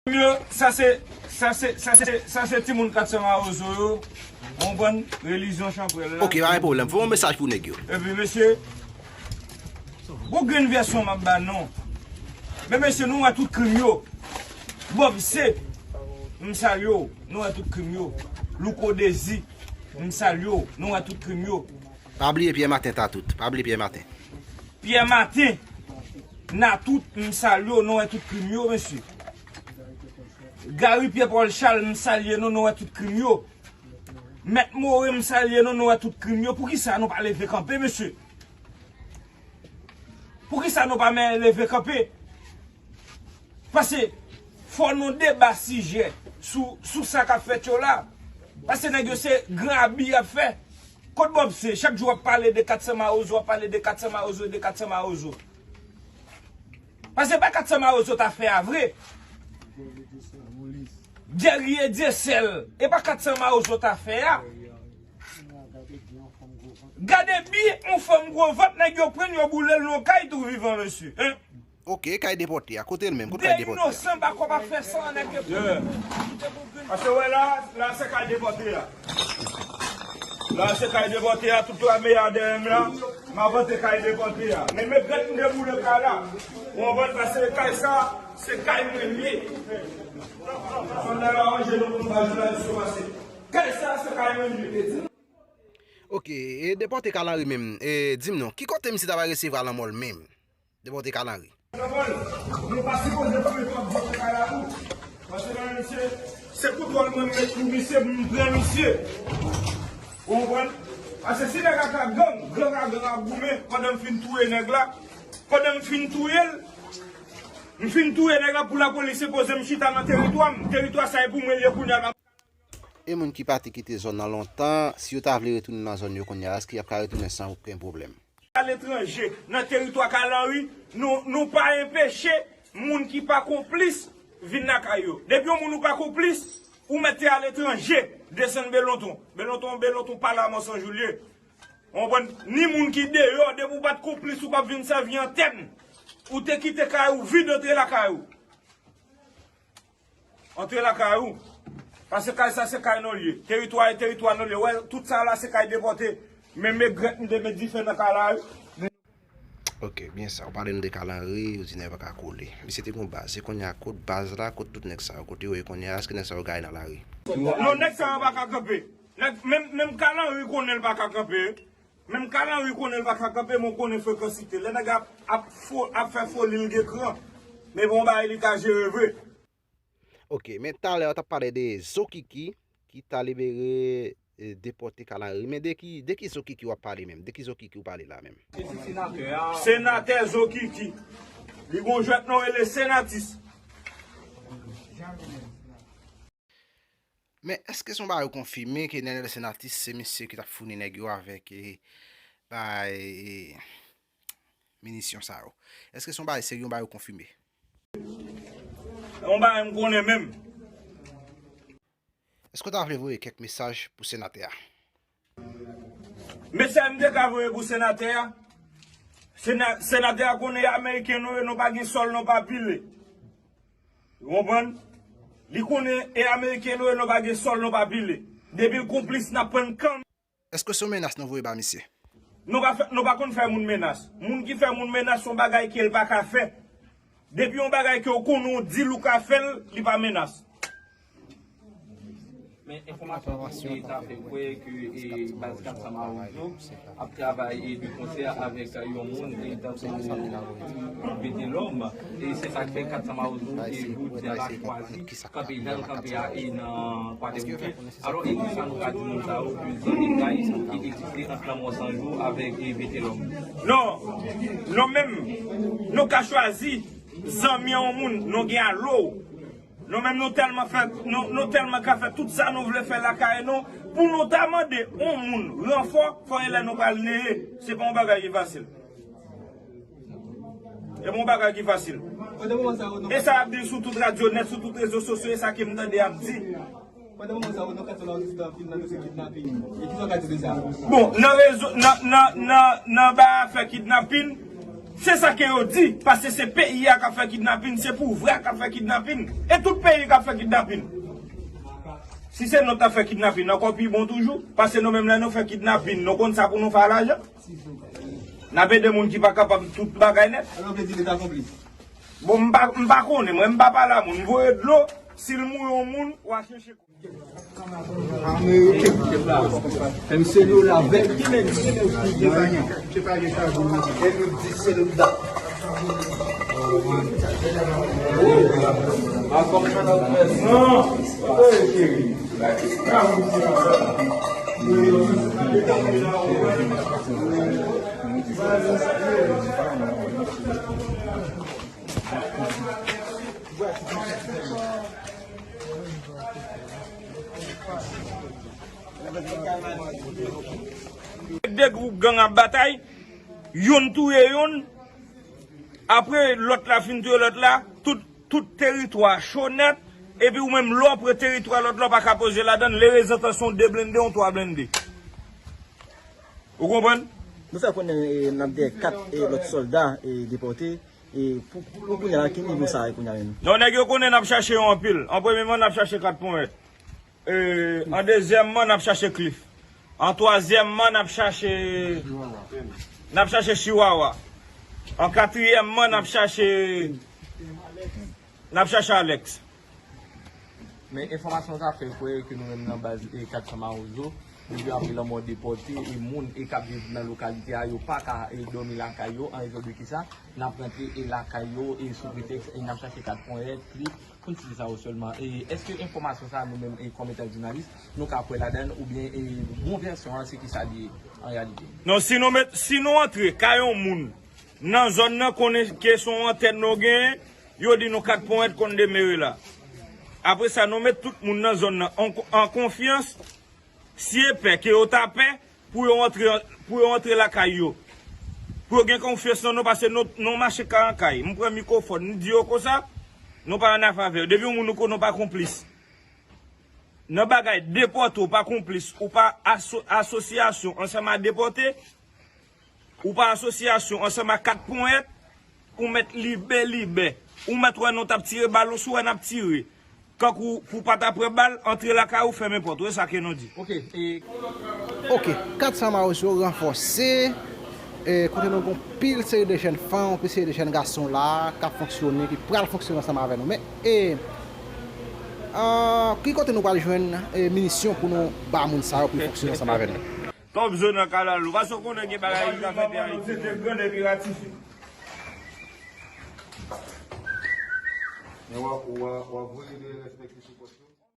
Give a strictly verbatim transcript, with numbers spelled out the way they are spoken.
Yo, sa se, sa se, sa se, sa se timoun kat san mawozo yo. Ou konprann? Relijyon chanpwèl la. Ok, pa gen pwoblèm. Voye yon mesaj pou nèg yo. Epi, mesye, gon grenn vèsyon m ap ba nou. Men, mesye, nou wè tout krim yo. Bob C, m salye w. Nou wè tout krim yo. Louko Dezi, m salye w. Nou wè tout krim yo. Pa bliye Pyè Maten, Tatout. Pa bliye Pyè Maten. Pyè Maten, Natout, m salye w, nou wè tout krim yo, mesye. Gary Pierre Paul Charles, m salye nou, nou wè tout krim yo. Mèt More, m salye nou, nou wè tout krim yo. Poukisa nou pa leve kanpe, mesye? Poukisa nou pa men leve kanpe? Paske fò nou deba sijè sou, sou sa k ap fèt yo la. Paske nèg yo se gran abi y ap fè. Kot Bob C, chak jou w ap pale de kat san mawozo, w ap pale de kat san mawozo, de kat san mawozo. Paske pa kat san mawozo ta fè a vre. Guerrier Dieuseul, e pa kat san mawozo ta fè a. Gade byen yon fanm gwo vant, nèg yo pran l, yo boule l nan kay tou vivan, mesye. Hein? Ok, kay depòte a, kote l menm? Kote kay depòte a? De inosan bak w ap fè san nèg yo. Yeah. Paske wè la, la se kay depòte a. La se kay depòte a, tout twa meyè dèyè m la. M a vante kay depòte a. Men, men grèt m deboule kay la. Ou konprann, paske kay sa, se kay mwen li ye. Sòlda yo aranje nou pou nou pa jounalist yo pase. Kay sa, se kay mwen li ye. Ok, e depòte Kalanri menm, e, di m non, ki kote misye ta va resevwa lanmò l menm? Depòte Kalanri. Nou pa sipoze pran reto ap vote kay la tou. Paske nan misye, se koutwòl mwen met pou misye, pou m pran misye. Ou konprann? Paske si nèg la ka gang, gran ka gang ap goumen, pandan m fin touye nèg la, pandan m fin touye l, m fin touye nèg la pou lapolis enpoze m chita nan teritwa m. Teritwa sa e pou mwen l ye kounye a la. E moun ki pati kite zòn nan lontan, si yo ta vle retounen nan zòn yo kounye a, èske y ap ka retounen san okenn pwoblèm? Aletranje, nan teritwa Kalanri, nou, nou pa enpeche moun ki pa konplis vin lakay yo. Depi yon moun ou pa konplis, ou mèt te aletranje, desann Belonton. Belonton, Belonton pa la mò san jou l ye. Ou konprann? Ni moun ki deyò, depi w pa t konplis, ou p ap vin sèvi antèn. Ou te kite kay ou vid, antre lakay ou. Antre lakay ou. Paske kay sa se kay nou l ye. Teritwa e teritwa nou l ye. Wè, tout sa la se kay depòte. Men, men grèt m te met dife nan kay la wi. Ok, byen sa. Ou pale nou de Kalanri, ou di nèg pa ka kole. Misye te gon baz. Se kounye a kot baz la, kot tout nèg sa yo? Kote yo ye kounye a? Èske nèg sa yo gaye nan lari? Non, nèg sa yo pa ka kanpe. Nèg, menm, menm Kalanri konnen l pa ka kanpe. Menm Kalanri konnen l pa ka kanpe, men w konnen frekansite. Lè nèg ap, ap fo-, ap fè foli l gen kran. Men bon bagay li ka jere vre. Ok, men talè w t ap pale de Zokiki ki ta libere, e, depòte Kalanri. Men de ki, de ki Zokiki w ap pale menm? De ki Zokiki w pale la menm? Senatè Zokiki. Li gon jwèt non rele Senatis. Men èske se yon bagay ou konfime ke Nenel Senatis se misye ki t ap founi nèg yo avèk, e, bay, e, minisyon sa yo? Èske se yon bagay serye, yon bagay ou konfime? Yon bagay m konnen menm. Èske w ta vle voye kèk mesaj pou senatè a? Mesaj m te ka voye pou senatè a, sena-, senatè a konnen e ameriken nou ye, nou pa gen sòl, nou pa pile. Ou konprann? Li konnen e ameriken nou ye, nou pa gen sòl, nou pa pile. Depi l konplis, n ap pran kan. Èske se yon menas nou voye ba misye? Nou pa fè, nou pa konn fè moun menas. Moun ki fè moun menas se yon bagay ke l pa ka fè. Depi yon bagay ke w konnen w di l ou ka fè l, li pa menas. Men enfòmasyon yo ta fè kwè ke, e, baz kat san Mawozo ap travay, e, de konsè avèk yon moun, e, tankou Betelòm. E se sa k fè kat san Mawozo, e, jodi a la chwazi kanpe jan l kanpe a, e, nan Kwadèboukè. Alò, e kisa nou ka di moun sa yo, ke zanmitay ki egziste ant Lanmò San Jou avèk, e, Betelòm? Non, nou menm, nou ka chwazi zanmi yon moun, nou gen alo. Nou menm nou tèlman fè, nou, nou tèlman ka fè tout sa nou vle fè lakay nou, pou nou ta mande yon moun ranfò, fò e lè nou pral neye. Se pa yon bagay ki fasil. E pa yon bagay ki fasil. E sa y ap di sou tout radyo nèt, sou tout rezo sosyo, e sa ke m tande y ap di. Pandan moman sa yo, nan katye la, yo vizite anpil nan dosye kidnapin. E kisa w ka di de sa? Bon, nan rezo, nan, nan, nan, nan ba afè kidnapin, Se sa ke yo di, paske se peyi a k ap fè kidnapin, se pouvwa k ap fè kidnapin, e tout peyi k ap fè kidnapin. Si se nou t ap fè kidnapin, ankò pi bon toujou, paske nou menm lè nou fè kidnapin, nou konn sa pou nou fè a lajan. N ap ede moun ki pa kapab tout bagay nèt. Alò, vle di Leta konplis? Bon, m pa, m pa konnen, mwen, m pa pale a moun. M voye dlo, si l mouye yon moun, w a chèche. Ameriken. Menm se nou la vèk li menm, se nou ki gen bagay. E nou di se nou dat. A kòm sa n ap fè san. Ey, cheri. De gwoup gang ap batay, youn touye youn, apre lòt la fin touye lòt la, tout, tout teritwa cho nèt, epi ou menm lè w pre teritwa lòt la, w pa ka poze ladan l, lerezantan se yon de blende, yon twa blende. Ou konprann? Nou fè konnen, e, n ap dèyè kat, e, lòt sòlda, e, depòte. E pou, pou kounye a la, ki nivo sa ye kounye a menm? Non, nèg yo konnen n ap chache yo anpil. An premyeman, n ap chache Kat Ponyèt. E, an dezyèmman, n ap chache Cliff. An twazyèmman, n ap chache, n ap chache Chihuahua. An katriyèmman, n ap chache, n ap chache Alex. Men enfòmasyon sa fè kwè ke nou menm nan baz, e, kat san Mawozo, depi avril lanmò depòte, e moun, e, k ap viv nan lokalite a, yo pa ka, e, dòmi lakay yo, an rezon de kisa, n ap rantre, e, lakay yo, e, sou pretèks, e, n ap chache Kat Ponyèt, Cliff, pou n site sa yo sèlman. E èske enfòmasyon sa a nou menm, e, kòm etan jounalis, nou ka kwè ladan l, oubyen, e, bon vèsyon an, se kisa li ye, an reyalite? Non, si nou met, si nou antre kay yon moun, nan zòn nan konnen ke se yon antèn nou genyen, yo di nou Kat Ponyèt konn demere la. Apre sa, nou met tout moun nan zòn nan an, an konfyans. Si e pè ke yo ta pè pou yo antre, pou yo antre lakay yo, pou yo gen konfyans nan nou, paske nou, nou mache kay an kay. M pran mikwofòn, m di yo konsa, nou pa annafè avè yo. Depi yon moun ou konnen w pa konplis nan bagay depòte, ou pa konplis, ou pa aso-, asosyasyon ansanm a depòte, ou pa asosyasyon ansanm a Kat Ponyèt, ou mèt libè, libè. Ou mèt wè nou t ap tire bal, ou si w wè n ap tire. Kankou pou w pa ta pran bal, antre lakay ou, fèmen pòt ou. E sa ke nou di. Ok, e Ok, kat san Mawozo ranfòse, e kote nou gen yon pil seri de jèn fanm, yon pil seri de jèn gason la, k ap fonksyone, ki pral fonksyone ansanm avè nou. Men, e, an, ki kote nou pral jwenn, e, minisyon pou nou ba moun sa yo pou yo fonksyone ansanm avè nou? Top Zo nan kalalou. Paske w konnen gen bagay ki ka fèt Ayiti. Se te grandè ki ratifye. Men w ap, w ap, w ap voye de respè ki sou kòt.